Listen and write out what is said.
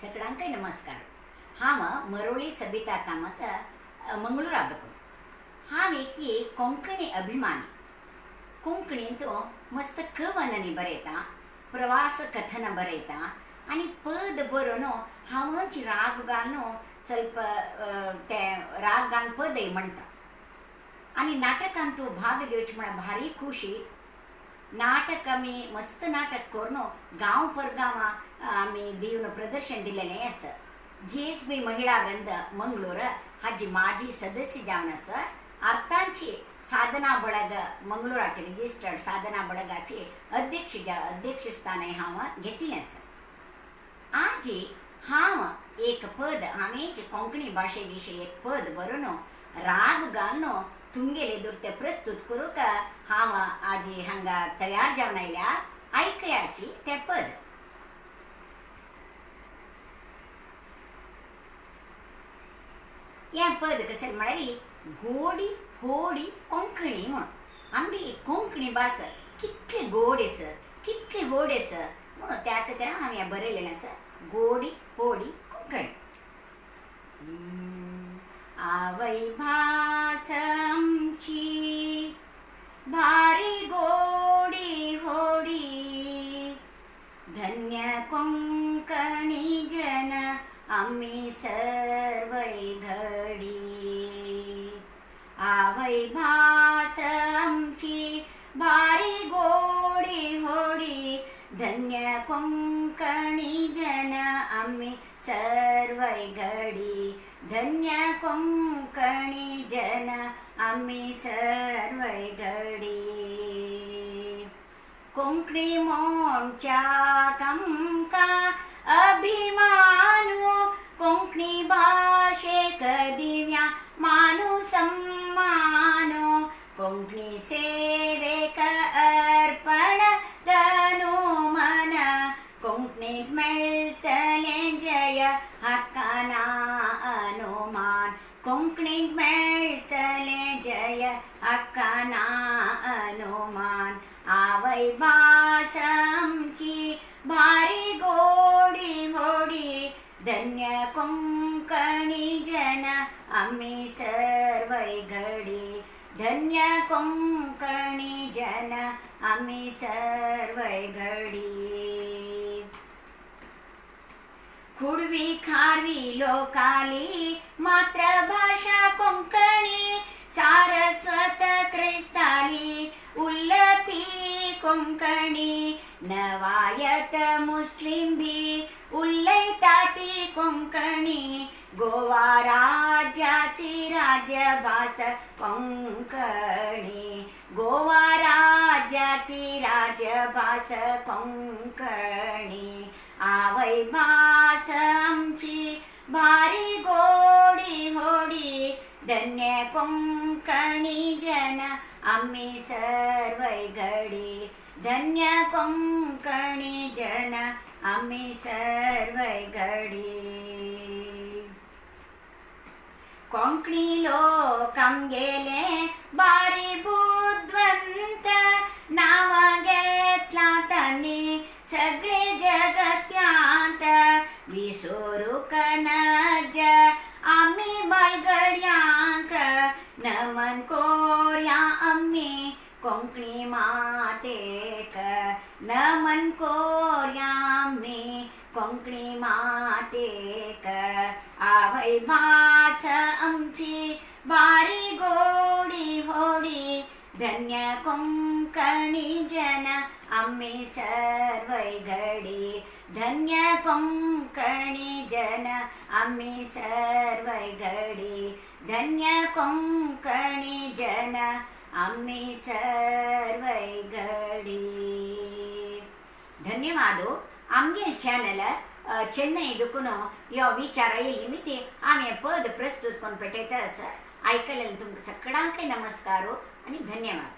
सगळ्यांकय नमस्कार. हांव मरोळी सबिता कामत मंगळूरा दकून. हांव एक कोंकणी अभिमानी. कोंकणींत मस्त कवनांनी बरयता, प्रवास कथन बरयता आनी पद बरोवन हांवच राग घालून ಸ್ವಲ್ಪ ते राग घालून पदय म्हणटा आनी नाटकांत भाग घेवचे म्हळ्यार भारी खुशी. नाटक आमी मस्त नाटक करून गांव परगांवां आमी दिवन प्रदर्शन दिलेलें आसा. जी एस बी महिळा वृंद मंगळूर हाजी माजी सदस्य जावन आसा. अर्थांची साधना ಬಳಗ मंगळूराचे रजिस्टर्ड साधना ಬಳगाचे अध्यक्ष अध्यक्ष स्थान हांव घेतिल्लें आसा. आजी हांव एक पद हांवेंच कोंकणी भाशे विशीं एक पद बरोवन राग घालून तुमगेले दुर्ते प्रस्तुत करूंक हांव आजी हांगा तयार जावन आयल्या. आयकयाची तें पद. हें पद कशें म्हळ्यार गोडी होडी कोंकणी म्हूण. आमची कोंकणी भास कितली गोड आसा, कितली गोड आसा म्हणून त्या खातीर हांवें हें बरयलेलें आसा, गोडी होडी कोंकणी. आवय भास आमची भारी गोडी होडी, धन्य कोंकणी जन आमी सर्वय घडी. आवय भास आमची भारी गोडी होडी, धन्य कोंकणी जन आमी सर्वय घडी. धन्य कोंकणी जन आमी सर्वय घडी. कोंकणी म्हणच्याक आमकां अभिमानू, कोंकणी भाशेक दिव्या मानू सम्मानो. कोंकणी सेवेक अर्पण तनु मन, कोंकणीक मेळटलें जय हाका ना अनुमान. कोंकणीक मेळटलें जय हाका ना अनुमान. आवय भास आमची भारी गोडी होडी, धन्य कोंकणी जन आमी सर्वय घडी. धन्य कोंकणी जन आमी सर्वय घडी. कुडवी खारवी लोकाली मातृभाषा कोंकणी, सारस्वत क्रिस्ताली उल्लपी कोंकणी. नवायत मुस्लिम भी उलयता ती कोंकणी. गोवा राज्याची राजभास कोंकणी. गोवा राज्याची राजभास कोंकणी. आवय भास आमची भारी गोडी होडी, धन्य कोंकणी जन आमी सर्वय घडी. धन्य कोंकणी जन आमी सर्वय घडी. कोंकणी लोक आमगेले बारी बुदवंत, नांवां घेतलां तांणी सगळे जगत्यांत. विसरूंक नज आमी म्हालगड्यांक, नमन कोरया आमी कोंकणी मातेक. नमन कोरया आमी कोंकणी मातेक. आवय भास आमची भारी गोडी होडी, धन्य कोंकणी जन आमी सर्वय घडी. धन्य कोंकणी जन आमी सर्वय घडी. धन्य कोंकणी जन आमी सर्वय घडी. धन्यवाद. आमगे चॅनल चेन्नई दुखून यो विचार येयली निमित्ती हांवें पद प्रस्तुत करून पेटयता आसा. आयकल्ल्यान तुमकां सगळ्यांकय नमस्कार आनी धन्यवाद.